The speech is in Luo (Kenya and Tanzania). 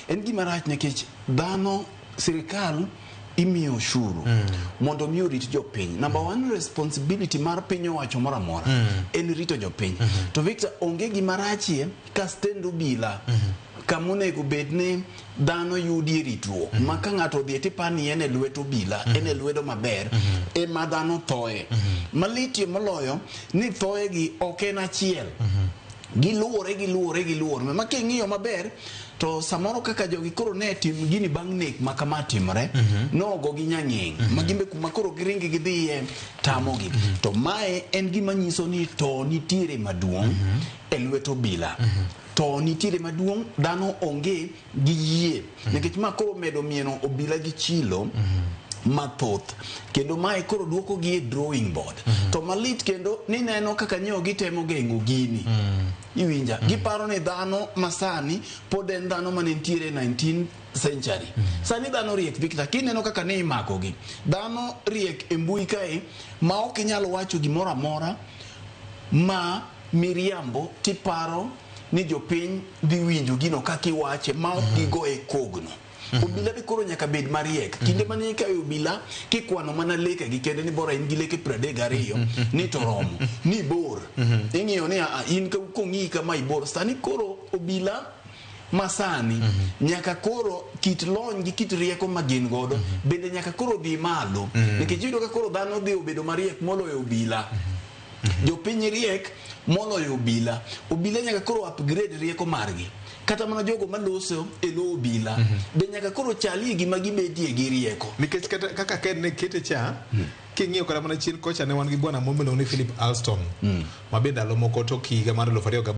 En gima rach nikech dhano sirikal imiyo ushuru mondo mi orit jopiny. Number one responsibility mar piny owacho moro amora en rito jopiny. To Victor onge gima rachie ka stend obila kama onego bed ni dhano yudie ritruok ma ka ng'ato odhi tipar ni en e lwet obila en e lwedo maber ema dhano thoe. Malitie moloyo ni thoe gi ok en achiel. Giluwore giluwore giluwore ma king'iyo maber to samoro kaka jogi koro ne tim gini bang' nek ma kama timore nogo gi nyang'eng ma gimbe kuma koro giringi gidhiye tamogi to mae en gima nyiso ni to nitiere maduong' e lwet obila to nitiere maduong' dhano onge gi yie nikech ma koro medo mieno obila gi chilo mathoth kendo mae koro duoko gi e drawing board to malit kendo nineno kaka nyo gitemo geng'o gini iwinja giparo ni dhano masani pod en dhano mane nitiere 19 century sani dhano riek Victor kineno kaka ne imakogi dhano riek e mbui kae ma ok inyal wacho gimoro amora ma miriambo tiparo ni jopiny dhi winjo gino kaka iwache ma ok gigoye kogno obila be koro nyaka bed mariek kinde mane ikawe obila kikwano mana leke gi kende ni bora in gi leke 32 ni to romo ni bor ing'iyo ni "Ah, in ka- kong'iyi kama ibor sani koro obila masani nyaka koro kit lony gi kit rieko ma gin godo bende nyaka koro dhi malo nikech iyudo ka koro dhano dhi obedo mariek moloyo obila jopiny riek moloyo obila obila nyaka koro upgrade rieko margi kata mana jogo maloso e lo obila be nyaka koro chalie gima gibedie gi rieko nikech kata kaka ken ne kete cha king'iyo kata mana chien kocha ne wan gi bwana moro miluongo ni Philip Alston ma be ndalo moko tok higa mar 2008